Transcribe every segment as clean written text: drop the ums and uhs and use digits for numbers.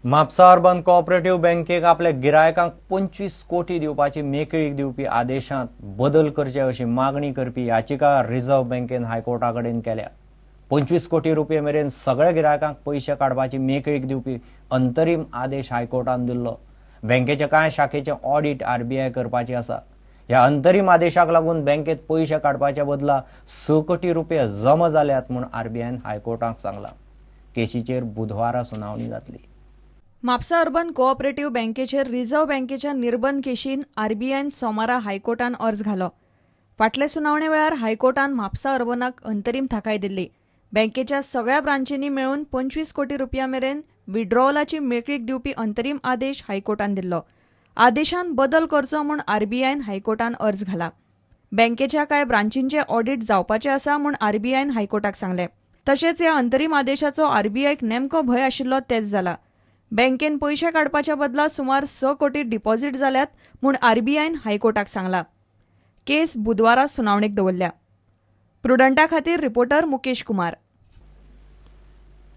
Mapusa urban cooperative बँकेक आपल्या गिरायकांक 25 कोटी दिवपाची मेकळीक दिवपी आदेशांत बदल करचे अशी मागणी करपी याचिका रिझर्व्ह बँकेन हायकोर्टा कडेन केल्या. 25 कोटी रुपये मेरेन सगळ्या गिरायकांक पयशे काडपाची मेकळीक दिवपी अंतरीम आदेश हायकोर्टान दिल्लो. बँकेच्या कांय शाखेचें ऑडिट आरबीआय करपाची आसा. ह्या अंतरीम आदेशाक लागून बँकेत पयशे काडपाच्या बदला 6 कोटी रुपये जमा जाल्यात म्हूण आरबीआयन हायकोर्टाक सांगलां. केशीचेर बुधवारा सुनावणी जातली. म्हापसा अर्बन कोऑपरेटिव्ह बँकेचेर रिझर्व्ह बँकेच्या निर्बंध केशीन आरबीआयन सोमारा हायकोर्टान अर्ज घालो. फाटले सुनावणे वेळार हायकोर्टान म्हापसा अर्बनाक अंतरीम थाकाय दिल्ली. बँकेच्या सगळ्या ब्रांचींनी मेळून 25 कोटी रुपया मेरेन विड्रॉवलाची मेकळीक दिवपी अंतरीम आदेश हायकोर्टान दिल्लो. आदेशान बदल करचो म्हूण आरबीआयन हायकोर्टान अर्ज घाला. बँकेच्या कांय ब्रांचींचे ऑडिट जावपाचें आसा म्हूण आरबीआयन हायकोर्टाक सांगलें. तशेंच ह्या अंतरीम आदेशाचो आरबीआयक नेमको भंय आशिल्लो तेच जाला. बँकेन पयशे काडपाच्या बदला सुमार 6 कोटी डिपॉझिट जाल्यात म्हूण आरबीआयन हायकोर्टाक सांगला. केस बुधवारा सुनावणेक दवरल्या. प्रुडंटा खातीर रिपोर्टर मुकेश कुमार.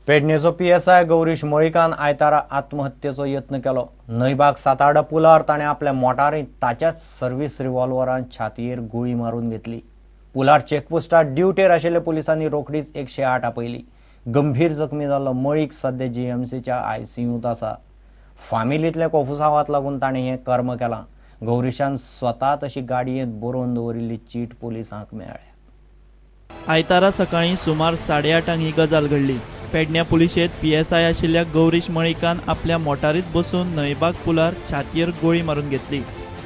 पेडणेचो पीएसआय गौरीश मळिकान आयतारा आत्महत्येचो यत्न केलो. न्हंयबाग सातार्डा पुलार ताणें आपल्या मोटारींत ताच्याच सर्व्हिस रिव्हॉल्वरान छातयेर गुळी मारून घेतली. पुलार चेकपोस्टार ड्युटेर आशिल्ल्या पुलिसांनी रोखडीच 108 आपयली. गंभीर जखमी जाल्लो मळीक सद्या जीएमसीच्या आयसीयूंत आसा. फामिलींतल्या कोफुसावाक लागून ताणें हें कर्म केलां. गौरीशान स्वता तशी गाडयेंत बरोवन दवरिल्ली चीट पुलिसांक मेळ्ळ्या. आयतारा सकाळीं सुमार 8:30 ही गजाल घडली. पेडण्या पुलिशेंत पीएसआय आशिल्ल्या गौरीश मळिकान आपल्या मोटारीत बसून न्हंयबाग पुलार छातयेर गोळी मारून घेतली.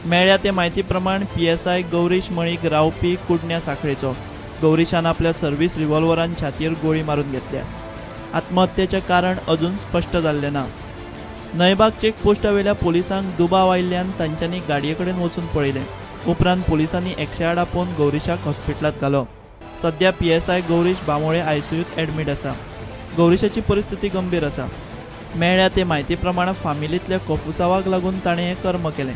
मेळ्ळ्या ते म्हायती प्रमाण पीएसआय गौरीश मळीक रावपी कुडण्या साखळेचो. गौरीशान आपल्या सर्व्हिस रिव्हॉल्वरान छातयेर गोळी मारून घेतल्या. आत्महत्येचें कारण अजून स्पश्ट जाल्लें ना. न्हंयबाग चेकपोस्टावेल्या पोलिसांक दुबाव आयिल्ल्यान तांच्यांनी गाडये कडेन वचून पळयलें. उपरांत पोलिसांनी 108 आपोवन गौरीशाक हॉस्पिटलांत घालो. सध्या पीएसआय गौरीश बांबोळे आयसीयूत एडमीट आसा. गौरीशाची परिस्थिती गंभीर आसा. मेळ्ळ्या ते म्हायती प्रमाण फामिलींतल्या कोफुसावाक लागून ताणें हें कर्म केलें.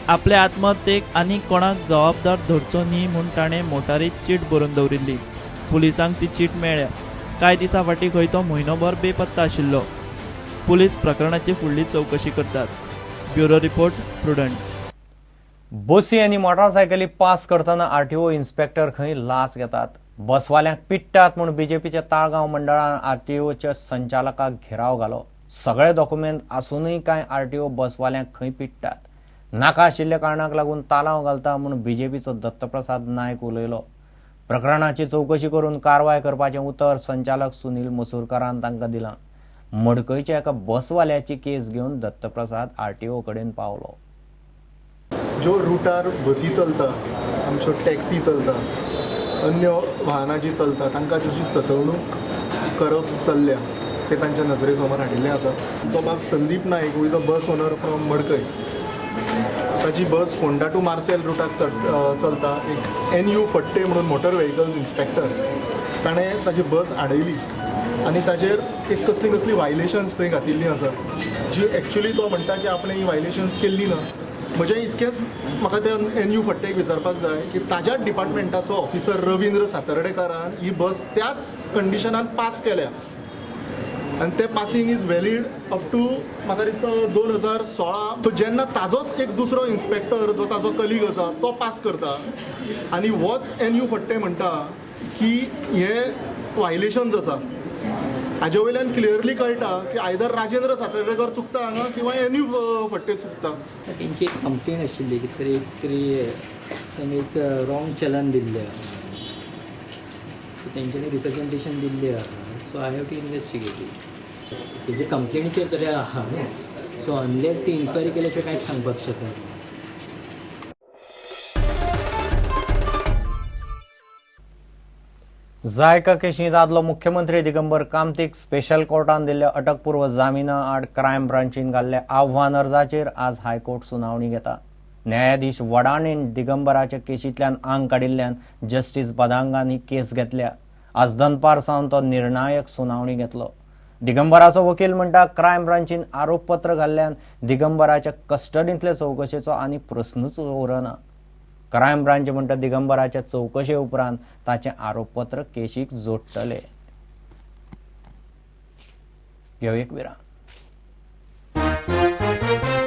आपल्या आत्महत्येक आनी कोणाक जबाबदार धरचो न्ही म्हूण ताणें मोटारीत चीट बरोवन दवरिल्ली. पुलिसांक ती चीट मेळ्ळ्या. कांय दिसां फाटीं खंय तो म्हयनोभर बेपत्ता आशिल्लो. पुलीस प्रकरणाची फुडली चवकशी करतात. Bureau report, Prudent. बसी आनी मोटारसायकली पास करतना आरटीओ इन्स्पेक्टर खंय लाच घेतात, बसवाल्यांक पिट्टात म्हूण बीजेपीच्या ताळगांव मंडळान आरटीओच्या संचालकाक घेराव घालो. सगळे डॉक्युमेंट आसूनय कांय आरटीओ बसवाल्यांक खंय पिट्टात, नाका आशिल्ल्या कारणाक लागून तालांव घालता म्हूण बीजेपीचो दत्तप्रसाद नायक उलयलो. प्रकरणाची चवकशी करून कारवाय करपाचें उतर संचालक सुनील मसूरकारान तांकां दिलां. मडकयच्या एका बसवाल्याची केस घेवन दत्तप्रसाद आरटीओ कडेन पावलो. ज्यो रुटार बसी चलता, आमच्यो टॅक्सी चलता, अन्य वाहनां जी चलता तांकां जशी सतवणूक करप चल्ल्या ते तांच्या नजरे समोर हाडिल्लें आसा. तो बाब Sandeep Naik who is a bus owner from Madkai, ताची बस फोंडा टू मार्सेल रुटाक चलता. एक एन यू फट्टे म्हणून मोटर व्हेकल्स इन्स्पेक्टर ताणें ताची बस आडयली आनी ताजेर एक कसली कसली वायलेशन्स थंय घातिल्लीं आसा, जी एक्चुली तो म्हणटा की आपणें ही वायलेशन्स केल्ली ना. म्हजें इतकेंच म्हाका त्या एन यू फट्टेक विचारपाक जाय की ताज्याच डिपार्टमेंटाचो ऑफिसर रविंद्र सातर्डेकारान ही बस त्याच कंडिशनान पास केल्या आनी ते passing is valid up to म्हाका दिसता 2016. सो जेन्ना ताजोच एक दुसरो इन्स्पेक्टर जो ताजो कलीग आसा तो पास करता आनी होच एन यू फट्टे म्हणटा की हे वायलेशन्स आसा, हाजे वयल्यान क्लियरली कळटा की आयदर राजेंद्र सातर्डेकर चुकता हांगा किंवा एन यू फट्टे चुकता. तेंची एक कंप्लेन आशिल्ली की तरी एक तरी एक रॉंग चलन दिल्लें आहा, तेंच्यांनी रिप्रेजेंटेशन दिल्लें आहा. So I have to investigate it. तेजे कंप्लेनीचेर तरी आहा न्हू, सो अनलेस ती इन्क्वायरी केल्या शिवाय कांयच सांगपाक शकना. जायका केशींत आदलो मुख्यमंत्री दिगंबर कामतीक स्पेशल कोर्टान दिल्ल्या अटकपूर्व जामिना आड क्रायम ब्रांचीन घाल्ल्या आव्हान अर्जाचेर आज हायकोर्ट सुनावणी घेता. न्यायाधीश वडाणेन दिगंबराच्या केशींतल्यान आंग काडिल्ल्यान जस्टीस बदांगान ही केस घेतल्या. आज दनपार सावन तो निर्णायक सुनावणी घेतलो. दिगंबराचो वकील म्हणटा क्रायम ब्रांचीन आरोपपत्र घाल्ल्यान दिगंबराच्या कस्टडींतले चवकशेचो आनी प्रस्नूच उरना. क्रायम ब्रांच म्हणटा दिगंबराच्या चवकशे उपरांत ताचें आरोपपत्र केशीक जोडटले. घेवं एक विराम. न्यूज.